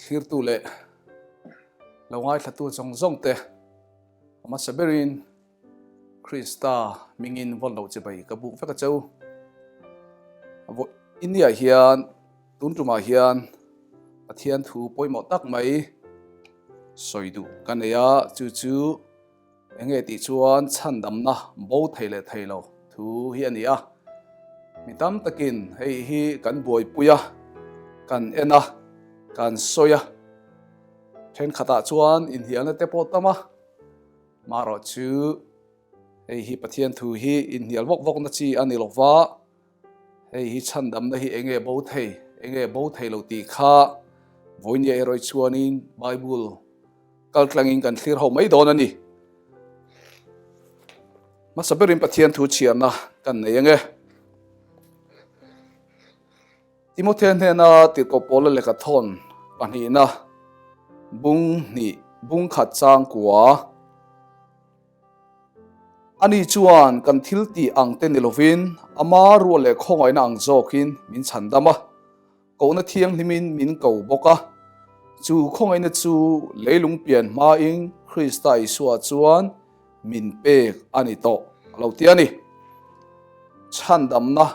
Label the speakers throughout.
Speaker 1: Thlirtu leh lo ngaithlatu zawng zawng te a hmasa berin Krista hmingin vawn loh chibai ka buk vek a cheu. India hian tun tumah hian Pathian thu pawimawh tak mai sawi duh ka nei a, chu chu Eng nge tih chuan chhandamna bo thei leh thei lo thu hi a ni a. Mi tam takin hei hi kan buaipui a, kan en a, kan sawi a. Thenkhatah chuan inhnialna te pawh tam a, marawh chu hei hi Pathian thu hi inhnial vawk vawkna chi a ni lo va, hei hi chhandamna hi eng nge bo thei, eng nge bo thei lo tih kha vawinia erawh chuanin Bible Kal tlangin kan thlir ho mai dawn a ni. Hmasa berin Pathian thu chhiarna kan nei ange. Timothea hnena tirhkoh Paula lehkha thawn pahnihna bung hnih bung khat chang kua Ani chuan kan thil tih ang te ni lovin ama rual leh khawngaihna ang zawkin min chhandam a. Kohna thianghlimin min ko bawk a, chu khawngaihna chu leilung pian hmain Krista Isua chuan min pek a ni tawh a lo ti a ni. Chhandamna,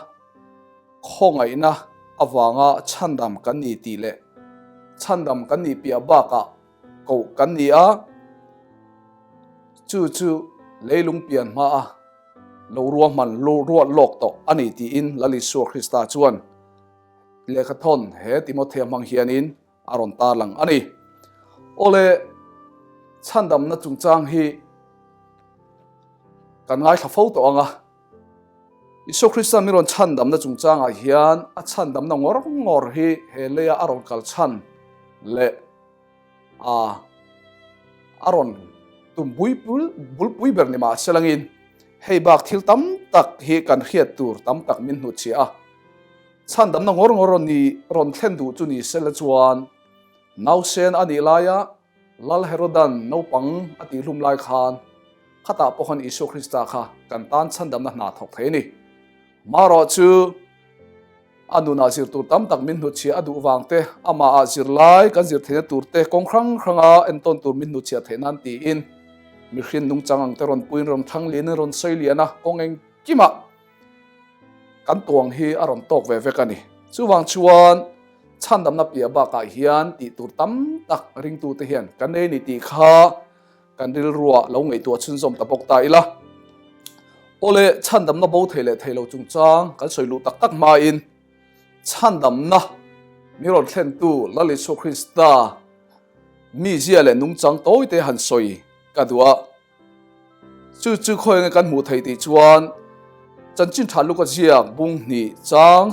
Speaker 1: khawngaihna avanga chhandam kan ni tih leh chhandam kan nih piah bakah koh kan ni a, chu chu leilung pian hmaa lo ruahman ruat lawk tawh a ni tiin Lal Isua Krista chuan Lehkhathawn he Timothea hmang hianin a rawn tarlang a ni. Awle, chhandamna chungchang hi kan ngaithla fo tawh ang a. Isua Krista min rawn chhandamna chungchangah hian a chhandamna ngawr ngawr hi he leia a rawn kal chhan leh a a rawn tum bulpui ber ni mah selangin hei bak thil tam tak hi kan hriat tur tam tak min hnutchhiah a. Chhandamna ngawr ngawr rawn ni rawn thlen duh chu ni sela chuan nausen a nih laia Lal Herodan naupang a tihhlum lai khan khatah pawh khan Isua Krista kha kan tan chhandamna hna thawk thei a ni. Marawh chu a nunah zir tur tam tak min hnutchhiah a duh vang te, amahah zirlai kan zir theihna tur te kawng hrang hranga entawn tur min hnutchhiah theih nan tiin mihring nungchang ang te rawn puiin rawn thlang lianin rawn sawi lian a, kawng engkimah Kan tuang hi a rawn tawk ve vek a ni. Chuvang chuan chhandamna piah bakah hian tih tur tam tak ringtute hian kan nei ni tih kha kan rilruah lo ngaihtuah chhunzawm ta bawk ta ila. Awle, chhandamna bo thei leh thei lo chungchang kan sawi luh tak tak hmain chhandamna mi rawn thlentu Lal Isua Krista mizia leh nungchang tawite han sawi ka duh a. Chu chu khawi nge kan hmuh theih tih chuan chanchin tha Luka ziak bung hnih chang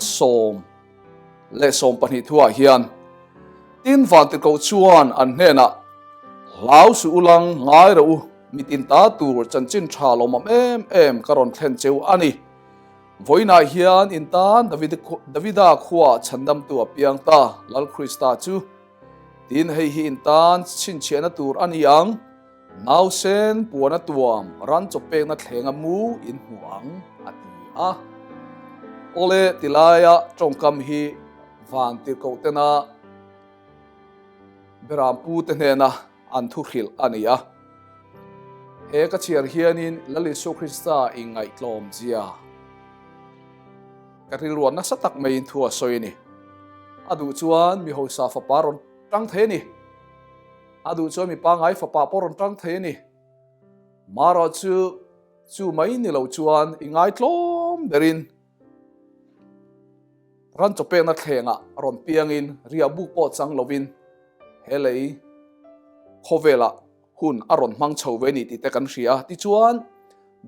Speaker 1: 12 thuah hian tin vantirhkoh chuan an hnenah hlau suh ulang ngai rawh u mitin ta tur chanchin tha lawmawm em em ka rawn thlen cheu a ni. Vawiinah hian in tan Davida khuaah chhandamtu a piang ta Lal Krista chu tin hei hi in tan chhinchhiahna tur a ni ang. Nausen puan a tuam ran chaw pekna thleng a mu in hmu ang a ti a. Awle tilaia tawngkam hi van tirhkoh tena Berampu te hnena an thu hrilh a ni a. He ka chhiar hianin Lal Isua Krista inngaihtlawm zia ka rilruah nasa tak maiin thu a sawi a ni. A duh chuan mi hausa fapa rawn tang thei a ni. A duh chuan mi pangai fapa pawh rawn tang thei a ni. Marawh chu chu mai ni lo chuan i ngaitlawm berin ran chaw pekna thlengah rawn piangin riahbuk pawh chang lovin he lei khawvelah hun a rawn hmang chho ve ni tih te kan hria a. Tichuan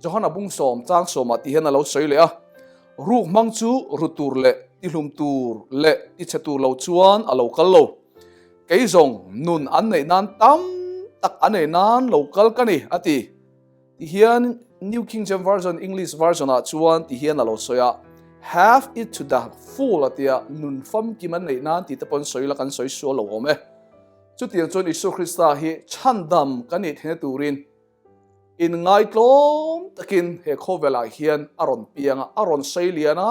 Speaker 1: Johana bung sawm chang sawmah tih hian a lo sawi leh a, Ruk hmang chu ru tur leh tihlum tur leh tichhe tur lo chuan a lo kal lo. Kei zawng nun an neih nan tam tak an ei nan lo kal ka ni, a ti. Ti hian New King James Version, English version ah chuan ti hian a lo sawi a, Have it to the full a tia, nun famkim an neih nan tih te pawh an sawi la kan sawi sual lo awm e. Chutiang chuan Isua Krista hi chhandam kan nih theihna turin Inngaitlawm takin he khawvelah hian a rawn piang a, a rawn sei lian a,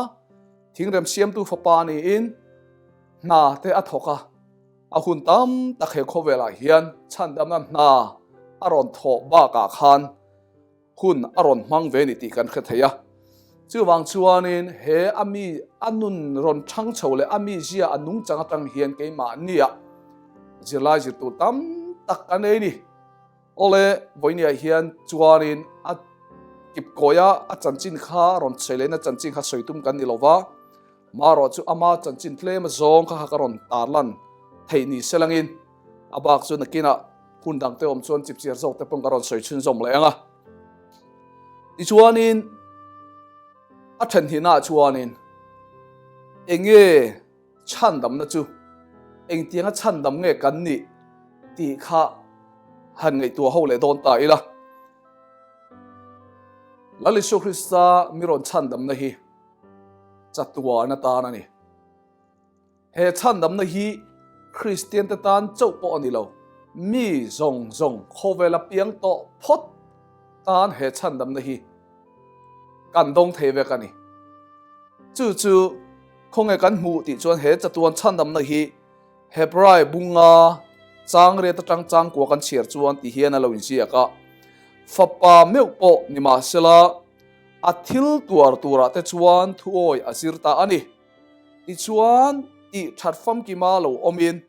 Speaker 1: thingrem siamtu fapa niin hna te a thawk a. A hun tam tak he khawvelah hian chhandamna hna a rawn thawh bakah khan hun a rawn hmang ve ni tih kan hre thei a. Chuvang chuanin he a mi a nun rawn thang chho leh a mizia a nungchang atang hian keimahnia zirlai zir tur tam tak kan ei ni. Awle, vawinia hian chuanin a kipkawia a chanchin kha rawn sawi lehna chanchin kha sawi tum kan ni lova, marawh chu ama chanchin tlem azawng kha kha ka rawn tarlan theih ni se langin a bak chu nakinah hun dangte awm chuan chipchiar zawk te pawh ka rawn sawi chhunzawm leh ang a. Tichuanin a then hnihnaah chuanin enge chhandamna chu engtianga chhandam nge kan nih tih kha han ngaihtuah ho leh dawn ta ila. Lal Isua Krista mi rawn chhandamna hi chatuan atan a ni. He chhandamna hi Kristian te tan chauh pawh a ni lo, mi zawng zawng khawvela piang tawh phawt tan he chhandamna hi kan dawng thei vek a ni. Chu chu khawnge kan hmuh tih chuan he chatuan chhandamna hi Hebrai bunga chang riat atang changkua kan chhiar chuan ti hian a lo inziak a, Fapa meuh pawh nimahsela a thil tuar turah te chuan thuawi a zir ta a ni. Tichuan tih that famkima lo awmin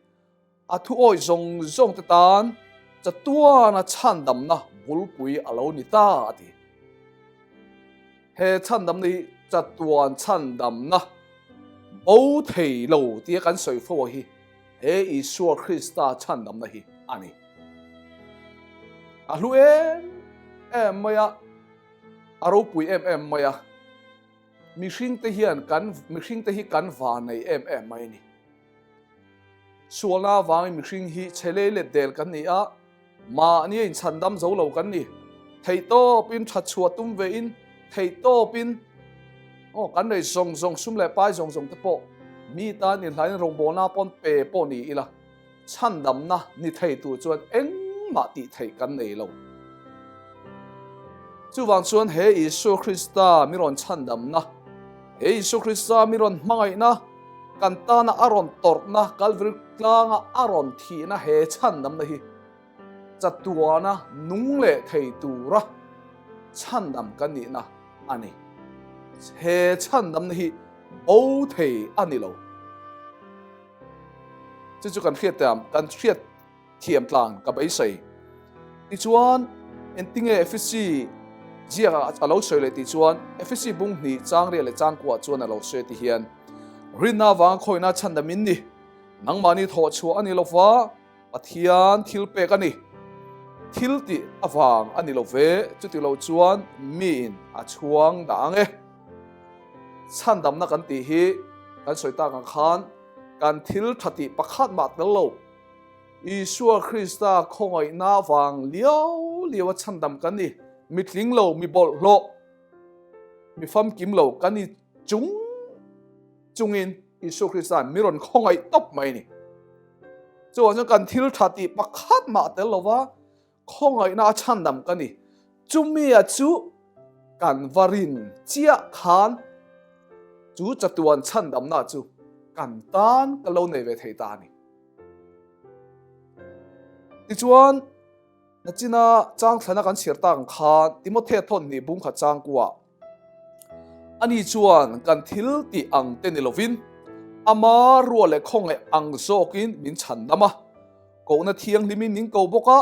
Speaker 1: a thuawi zawng zawng te tan chatuana chhandamna bulpui a lo ni ta a ti. He chhandamna hi chatuan chhandamna bo thei lo tia kan sawi fo hi he Isua Krista chhandamna hi a ni. A hlu em em mai a, a ropui em em mai a, mihringte hian kan mihringte hi kan vanei em em mai a ni. Sualna avangin mihring hi chhe lei let del kan ni a, mahni a inchhandam zo lo kan ni. Theihtawpin that chhuah tum vein, theihtawpin aw kan nei zawng zawng sum leh pai zawng zawng te pawh mi tan inhlain rawngbawlna pawn pe pawh ni ila, chhandamna ni thei tur chuan engmah tih theih kan nei lo. Chuvang chuan he Isua Krista mi rawn chhandamna, he Isua Krista mi rawn hmangaihna, kan tana a rawn tawrhna, Kalvari tlanga a rawn thihna he chhandamna hi chatuana nung leh thei tura chhandam kan nihna a ni. He chhandamna hi bo thei a ni lo. Chu chu kan hriat thiam, kan hriat thiam tlan ka beisei. Tichuan, engtinge Efesi ziakah a lo sawi leh tih chuan, Efesi bung hnih chang riah leh chang kuah chuan a lo sawi ti hian, Rinna avanga khawina chhandam in ni, nangmahni thawh chhuah a ni lo va, Pathian thil pek a ni. Thil tih avang a ni lo ve, chuti lo chuan miin a chhuang dah ang e. Chhandamna kan tih hi kan sawi tak ang khan kan thil tha tih pakhat mah tel lo. Isua Krista khawngaihna vang liau liau a chhandam kan ni. Mi tling lo, mi bawlhhlawh, mi famkim lo kan ni chung chungin Isua Krista mi rawn khawngaih tawp mai a ni. Chuvang chuan kan thil tha tih pakhat mah tel lova Khawngaihna a chhandam ka ni. Chumia chu kan va rin chiah khan chu chatuan chhandamna chu kan tan ka lo nei ve thei ta a ni. Tichuan, nachina changthlana kan chhiar tak ang khan Timothea thawn hnih bungkhat changkuah ani chuan kan thil tih ang te ni lovin ama ruah leh khawngaih ang zawkin min chhandam a. Kohna thianghlimin min ko bawk a,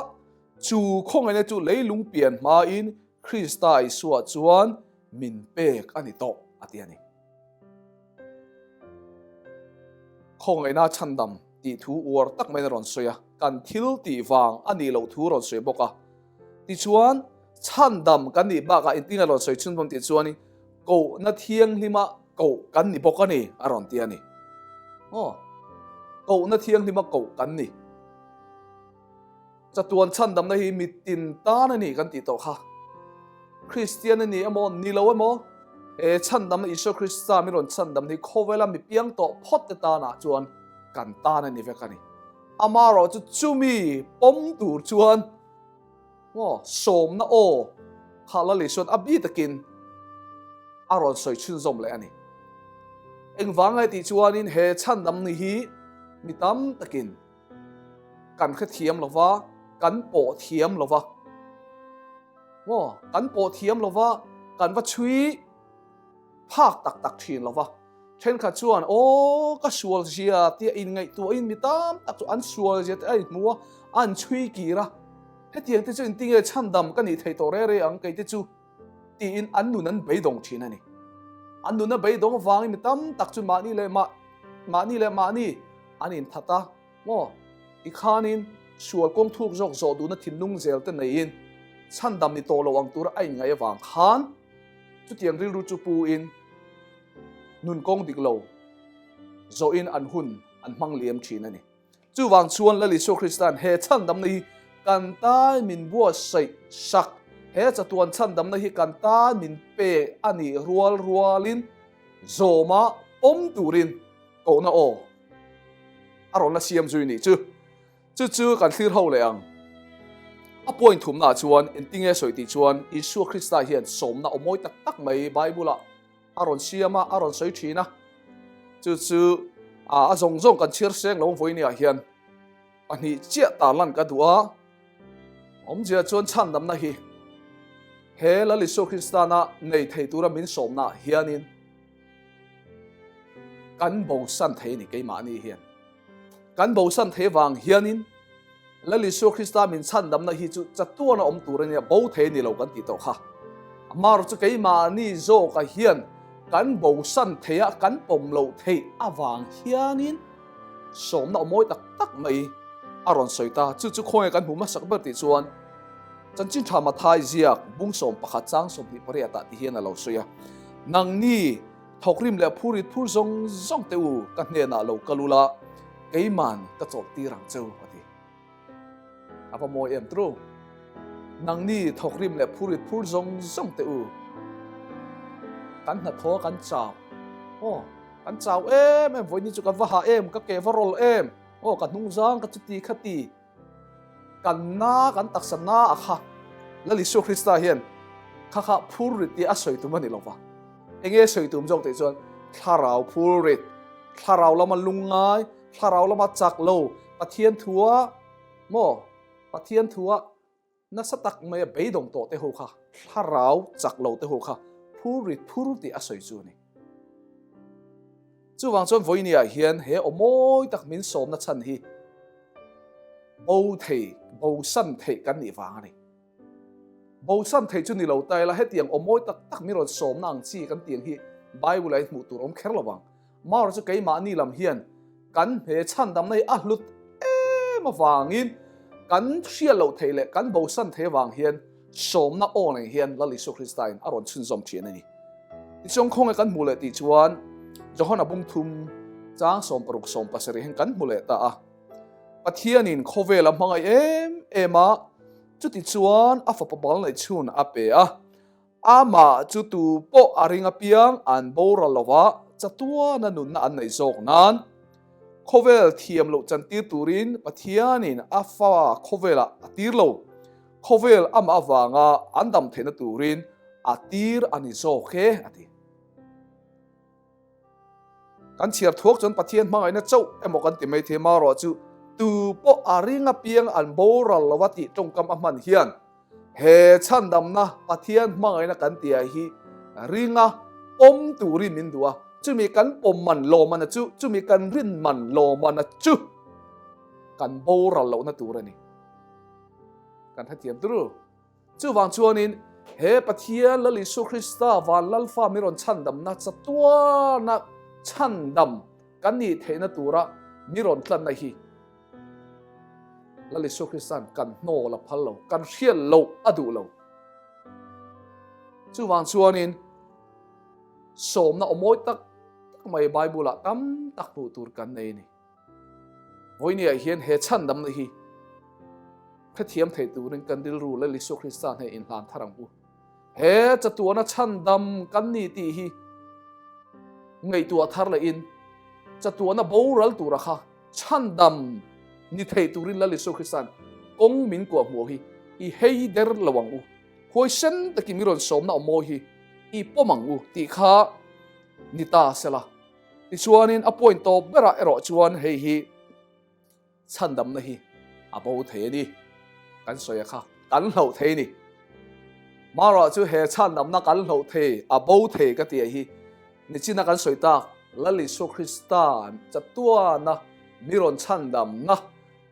Speaker 1: chu khawngaihna chu leilung pian hmain Krista Isua chuan min pek a ni tawh, a ti a ni. Khawngaihna chhandam tih thu uar tak maiin a rawn sawi a, kan thil tih vang a nih loh thu a rawn sawi bawk a. Tichuan, chhandam kan nih bakah engtin a rawn sawi chhunzawm tih chuanin kohna thianghlima koh kan ni bawk a ni, a rawn ti a ni. Aw, kohna thianghlima koh kan ni. Chatuan chhandamna hi mitin tan a ni kan tih tawh kha. Kristian a ni emaw, ni lo emaw, he chhandamna Isua Krista mi rawn chhandamna hi khawvela mi piang tawh phawt te tanah chuan kan tan a ni vek a ni. Amaherawhchu chumi pawm tur chuan Maw sawmna aw kha Lal Isuan a bi takin a rawn sawi chhunzawm leh a ni. Engvang ngai tih chuanin he chhandam ni hi mi tam takin kan hrethiam lo va, kan pawh thiam lo va. Maw, kan pawh thiam lo va, kan va chhui phak tak tak thin lo va. Thenkhat chuan, Aw, ka sual zia tia inngaihtuahin mi tam tak chu an sual zia te a inhmu a, an chhui kir a. Hetiang te chu engtinge chhandam ka nih theih tawh reng reng ang kei te chu tiin an nun an beidawng thin a ni. An nun a beidawng avangin mi tam tak chu mahni leh mah mahni leh mahni an inthat a, maw? Tikhanin sual kawng thuk zawk zawh duhna thinlung zel te neiin chhandam ni tawh lo ang tura a inngaih avang khan chutiang rilru chu pu in nun kawng dik lo zawhin an hun an hmang liam thin a ni. Chuvang chuan Lal Isua Krista'n he chhandamna hi kan tan min buatsaih sak, he chatuan chhandamna hi kan tan min pe a nih rual rualin zawma pawm turin kohna aw a rawn la siam zui nih chu. Chu chu kan thlir ho leh ang. A point thumnaah chuan engtinge sawi tih chuan Isua Krista hian sawmna aw mawi tak tak mai Bible-ah a rawn siam a, a rawn sawi thin a. Chu chu a zawng zawng kan chhiar seng lo vawinia hian pahnih chiah tarlan ka duh a. Awmzia chuan chhandamna hi he Lal Isua Kristana nei thei tura min sawmnaah hianin kan bosan thei a ni keimahni hian. Kan bosan thei vang hianin Lal Isua Krista min chhandamna hi chu chatuana awm tur a nia, bo thei a ni lo kan tih tawh kha. Amaherawh chu keimahni zawkah hian kan bosan thei a, kan pawm loh theih avang hianin sawmna aw mawi tak tak mai a rawn sawi ta. Chu chu khawnge kan hmu hmasak ber tih chuan Chanchin Tha Mathai ziak bung 11 chang 28 ah ti hian a lo sawi a, Nangni, Thawkrim leh phurit phur zawng zawng te u ka hnenah lo kal ula, keiman ka chawlhtir ang cheu, a ti. A va mawi em tru. Nangni thawkrim leh phurit phur zawng zawng te u, kan hnathawh a kan chau. Aw, kan chau em em, vawiin chu kan va hah em, ka ke va rawl em, aw ka hnungzang ka chuti khati. Kan na, kan taksa na a kha Lal Isua Krista hian kha kha phurrit tih a sawi tum a ni lo va. Enge sawi tum zawk tih chuan thlarau phurrit, thlarau lama lungngai, thlarau lama chak lo, Pathian thua maw, Pathian thua nasa tak maia beidawng tawh te ho kha, thlarau chak lo te ho kha phurrit phur tih a sawi chu a ni. Chuvang chuan vawinia hian he aw mawi tak min sawmna chhan hi bo thei, bosan theih kan nih vang a ni. Bosan theih chu ni lo ta ila hetiang aw mawi tak tak min rawn sawmna ang chi kan tih ang hi Bible-ah hian hmuh tur awm kher lo vang. Marawh chu keimahni lam hian kan he chhandamna hi a hlut em avangin kan hriat loh theih leh kan bosan theih avang hian Sawmna aw nei hian Lal Isua Kristain a rawn chhunzawm thin a ni. Tichuan khawnge kan hmu leh tih chuan Johana bung thum chang 60 70 hian kan hmu leh ta a. Pathianin khawvel a hmangaih em em a, chuti chuan a fapa bal neih chhun a pe a. Amah chu tu pawh a ring apiang an boral lo va, chatuana nunna an neih zawk nan khawvel thiam loh chantir turin Pathianin a fa khawvelah a tir lo. Khawvel amah avanga an dam theihna turin a tir a ni zawk e, a ti. Kan chhiar thuak chuan Pathian hmangaihna chauh emaw kan ti mai thei marawh chu tu pawh a ring apiang an boral lova tih tawngkam a hman hian he chhandamna Pathian hmangaihna kan tihah hi ringa pawm turin min duh a, chumi kan pawm man lawmana chu, chumi kan rin man lawmana chu kan boral lohna tur a ni. Kan hrethiam turu. Chuvang chuanin he Pathian Lal Isua Krista van Lalfa min rawn chhandamna chatuana chhandam kan nih theihna tura mi rawn tlanna hi Lal Isua Krista'n kan hnawl a phal lo, kan hriat loh a duh lo. Chuvang chuanin sawmna aw mawi tak tak mai Bible-ah tam tak hmuh tur kan nei a ni. Vawinia hian he chhandamna hi hrethiam thei turin kan rilru Lal Isua Krista hne inhlan thar ang u. He chatuana chhandam kan ni tih hi ngaihtuah thar lehin chatuana boral tura kha chhandam ni thei turin Lal Isua Krista'n kawng min kuah hmuh hi i hei der lo ang u. Huaisen takin mi rawn sawmna awm mawi hi i pawm ang u tih kha ni ta sela. Tichuanin a point tawp berah erawh chuan hei hi chhandamna hi. A bo thei a ni. Kan sawi a kha kan hloh thei a ni. Marawh chu he chhandamna kan hloh thei, a bo thei ka tih hi nichina kan sawi tak Lal Isua Krista chatuana mi rawn chhandamna,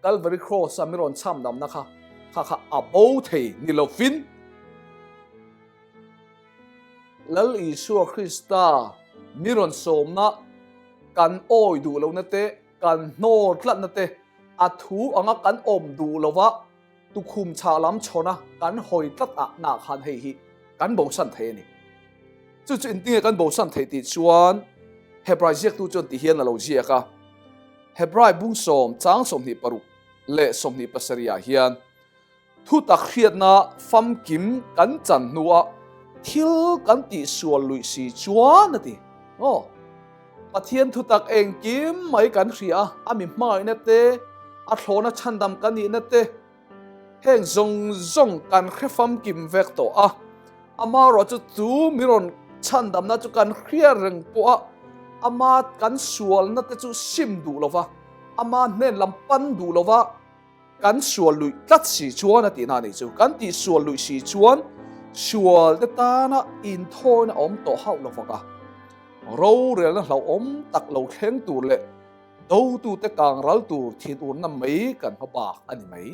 Speaker 1: Calvary Cross-a mi rawn chhamdamna kha kha kha a bo thei ni lovin Lal Isua Krista mi rawn sawmna kan awi duh lohna te, kan hnawl tlatna te, a thu anga kan awm duh lova tukhum chhah lam chhawna kan hawi tlat ah nah khan hei hi kan bosan thei a ni. Chu chu engtinge kan bosan theih tih chuan Hebrai ziaktu chuan ti hian a lo ziak a, Hebrai bung sawm chang 26 leh 27 ah hian, Thutak hriatna famkim kan chan hnuah thil kan tihsual luih si chuan a ti. Aw, Pathian thutak engkim mai kan hria a, a mi hmangaihna te, a thlawhna chhandam kan nihna te, heng zawng zawng kan hre famkim vek tawh a. Amaherawh chu chu mi rawn chhandamna chu kan hria reng pawh a, ama kan sualna te chu sim duh lova, ama hnen lam pan duh lova, Kan sual luih tlat si chuan a tihna a nih chu. Kan tih sual luih si chuan sual te tana inthawina awm tawh hauh lo vang a. Rorelna hlauhawm tak lo thleng tur leh dotute kang ral tur thinurna mai kan hma bak a ni mai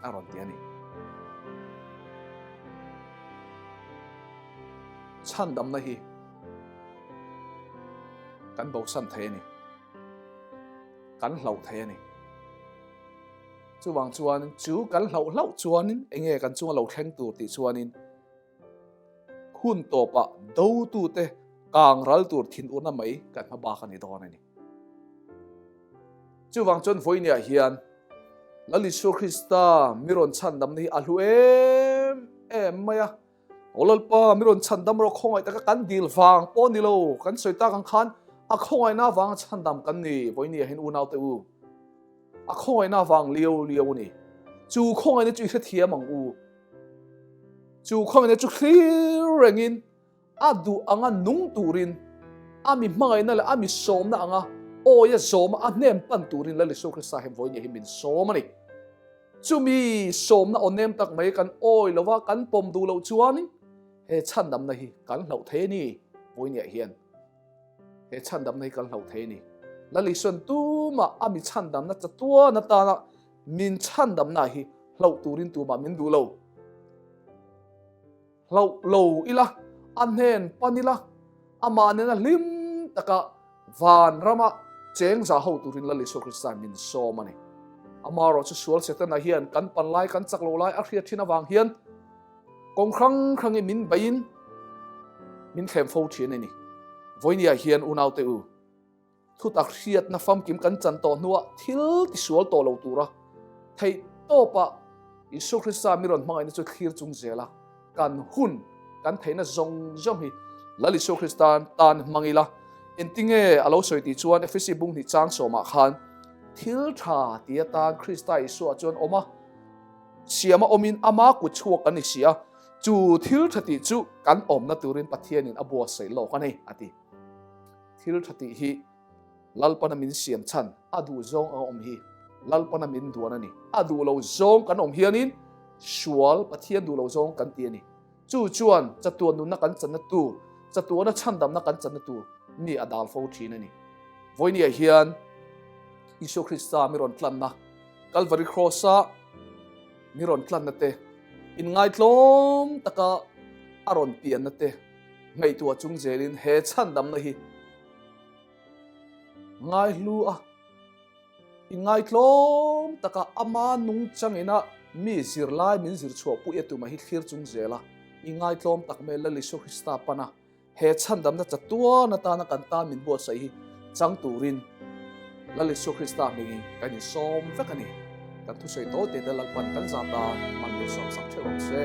Speaker 1: a rawn ti a ni. Chhandamna hi kan bosan thei a ni. Kan hlauh thei a ni. Chuvang chuan chu kan hlauh hlauh chuanin enge kan chunga lo thleng tur tih chuanin hun tawpah dotute kang ral tur thinurna mai kan hma bak a ni dawn a ni. Chuvang chuan vawinia hian Lal Isua Krista mi rawn chhandamna hi a hlu em em mai a. Aw Lalpa, mi rawn chhandam rawh khawngaih taka kan dil vang pawh ni lo, kan sawi tak ang khan a khawngaihna avanga chhandam kan ni, vawinia hian unaute u. A khawngaihna avang liau liau a ni. Chu khawngaihna chu i hrethiam ang u. Chu khawngaihna chu thlir rengin a duh anga nung turin, a mi hmangaihna leh a mi sawmna anga awia zawma a hnem pan turin Lal Isua Krista hian vawinia hi min sawm a ni. Chumi sawmna aw nem tak mai kan awi lova kan pawm duh loh chuan he chhandamna hi kan hlauh thei a ni. Vawinia hian he chhandamna hi kan hlauh thei a ni. Lal Isuan tumah a mi chhandamna chatuan atana min chhandamna hi hlauh turin tumah min duh lo. Hlauh lo ila, a hnen pan ila, amah nena hlim taka van rama cheng za ho turin Lal Isua Krista min sawm a ni. Amaherawh chu sual Setana hian kan pan lai, kan chak lo lai a hriat thin avang hian kawng hrang hrangin min beiin min thlem fo thin a ni. Vawinia hian unaute u, Thutak hriatna famkim kan chan tawh hnuah thil tisual tawh lo tura theih tawpah Isua Krista mi rawn hmangaihna chu thlir chung zela kan hun kan theihna zawng zawng hi Lal Isua Krista tan hmang ila. Engtinge a lo sawi tih chuan Efesi bung hnih chang sawmah khan thil tha ti atan Krista Isua chuan awm a, siama awmin ama kut chhuak kan ni si a, chu thil tha tih chu kan awmna turin Pathianin a buatsaih lawk a ni a ti. Thil tha tih hi Lalpana min siam chhan, a duh zawng a awm hi Lalpana min duan a ni. A duh lo zawng kan awm hianin sual Pathian duh lo zawng kan ti a ni. Chu chuan chatuan nunna kan channa tur, chatuana chhandamna kan channa tur mi a dal fo thin a ni. Vawinia hian Isua Krista mi rawn tlanna, Kalvari Cross-a mi rawn tlanna te, inngaitlawm taka a rawn pianna te, Ngaihtuah chung zelin he chhandamna hi ngaihlu a, i ngaitlawm taka ama nungchangina mi zirlai min zir chhuah pui a tumah hi thlir chung zel a, i ngaitlawm tak mai Lal Isua Krista pana he chhandamna chatuan atana kan tan min buatsaih hi chang turin Lal Isua Krista hmingin kan insawm vek a ni. Kan thusawi tawi te te Lalpan kan zah tan man min sawmsak theuh ang se.